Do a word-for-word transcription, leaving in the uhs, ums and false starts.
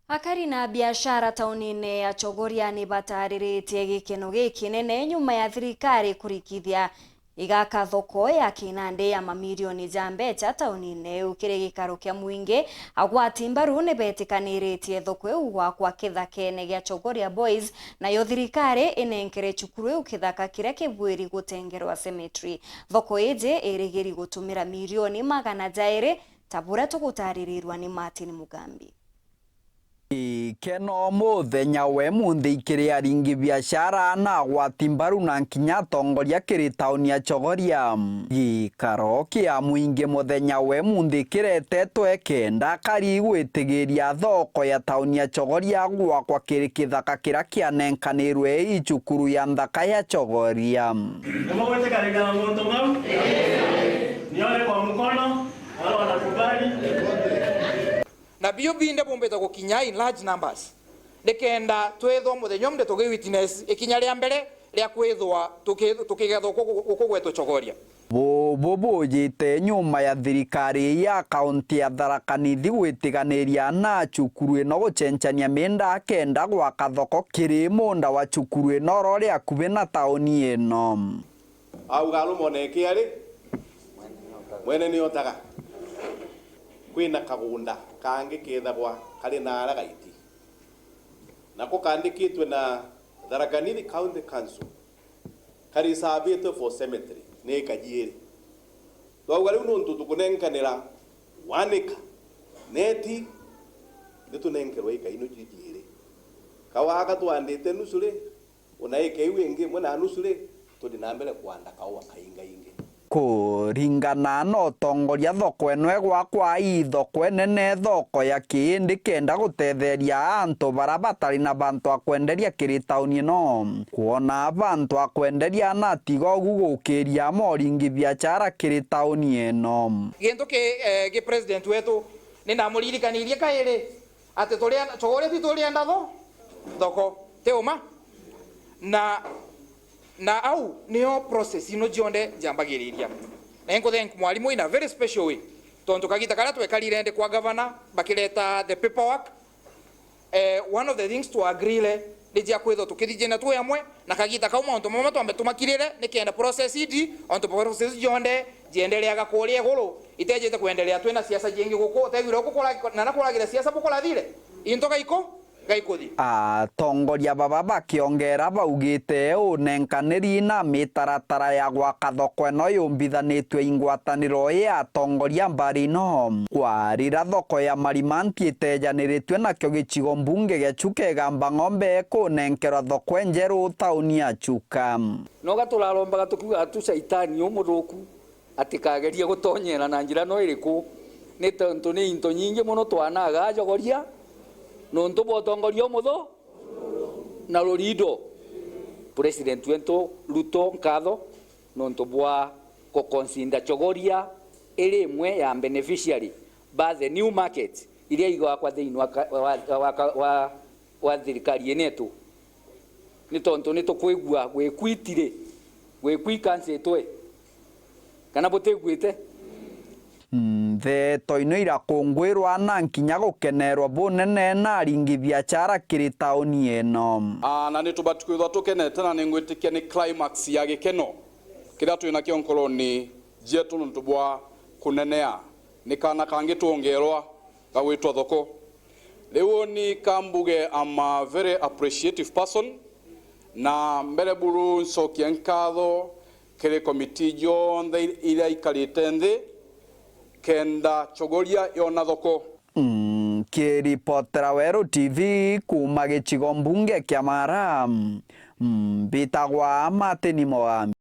Akari na biashara taunine ya Chogoria ni batariritie gikeno gikinene nyuma ya thirikari kurikithia igaka thoko ya kinandi ya mamirioni ja mbeca taunine iu. Kiri gikaro kia mwingi, agwati mbaru ni betikaniritie thoko iu gwakwa kithakene gia Chogoria Boys, nayo thirikari inenkere cukuru iu kithaka kiria kibwiri gutengerwa cemetery. Thoko iji irigiri gutumira mirioni magana jairi, ta buria tugutaririrwa ni Martin Mugambi. Gikeno muthenya wa imunthi kiri aringi biashara na agwati mbaru na nkinya atongoria kiri tauni ya Chogoria. Gikaro kia mwingi muthenya wa imunthi kiretetwe kenda akari gwitigiria thoko ya tauni ya Chogoria gwakwa kiri kithaka kiria kianenkanirwe i cukuru ya nthaka ya Chogoria. Nimugwitikanira na muntu mau? Nione kwa mkono, wale wanakubali. Na biu binde bumbite gukinya in large numbers, nikenda twithwa muthenya umwe tugi witness ikinya ria mbere ria kwithwa tuki-, tukigethwa guku, guku gwetu Chogoria. Bubu bujite nyuma ya thirikari ya kaunti ya Tharaka Nithi gwitiganiria na cukuru ino gucenchania minda kenda gwaka thoko kiri munda wa cukuru ino uria uri akubi na tauni ino. Auga arumone kiari, mwene ni otaga. Kwina kagunda kangi kethagwa kari na ara gaiti. Nako kandikitwe na Tharaka Nithi County Council, karisavitwe for cemetery ni eka jiiri. Twauga riu nuntu tukunenkanira one acre, neti nitunenkerwe eka ino jiri jiiri. Kawaka twandite nusu ri, una eka iu ingi imwe na nusu ri, tuthi na mbere kwanda kaua kaingaingi. Kuringana na utongoria, thoko ino igwakwa i thoko inene, thoko ya kiindi kenda gutetheria antu bara batari na bantu a kwenderia kiri tauni ino kwona bantu a kwenderia, na tiga ugu gukiria moringi biachara kiri tauni ino. Gintu ki, eh, ki president wetu, ni ndamuririkanirie kairi ati turienda, Chogoria ti turienda tho-, thoko, ti uma? Na, na au nio process ino cionthe ciambagiriria. Na inkuthenk mwarimu in a very special way, tontu kagita karia twekarire ndi kwa governor, bakireta the paperwork, eh, one of the things twaagreele ni cia kwithwa tukithithia na twi amwe, na kagita kau mauntu mamwe twambe tumakirire, nikenda process idi, ontu process cionthe ciendeleaga kuria iguru, itejite kwendelea twina siasa jingi guku, utethire uku kura-, na na kuragira siasa bukurathire, into gaiko, gaikuthi. Atongoria baba bakiongera baugite unenkaniri na mitaratara ya gwaka thoko ino yumbithanitue i ngwataniro ya atongoria mbari ino. Kwarira thoko ya Marimanti itejaniritue nakio gicigo mbunge gia Chuka Igamba Ng'ombe kunenkerwa thoko injeru tauni ya Chuka. Noga turarombaga tukiuga tu Shaitani umuthuku atikagerie gutonyera na njira no iriku, ni tontu ni into nyingi mono twanaga Chogoria nontu bwa utongoria umuthu na rurindo. President wetu Ruto nkatho nontu bwa guconsider Chogoria iri imwe ya beneficiary ba the new market iria igwakwa thiini wa ka-, wa, wa, wa, wa, wa thirikari yenetu. Ni tontu ni tukwigua gwikwitire, gwikwi kansitwe, kana butiguite? Ntheto ino irakungwirwa na nkinya gukenerwa bunene na aringi biachara kiri tauni ino. Aa, na ni tubati kwithwa tukenete, na ni ngwitikia ni climax ya gikeno kiria twinakio nkoroni jietu nontu bwa kunenea ni kaana kangi twongerwa ga gwitwa thoko. Riu ni kambuge, I'm a very appreciative person, na mbere buru ncokie nkatho kiri komiti jonthe iria ikarite nthi kenda Chogoria yona thoko. Nkiripotera Weru T V kuuma gicigo mbunge kia Mara, mbitagwa Martin Mogambi.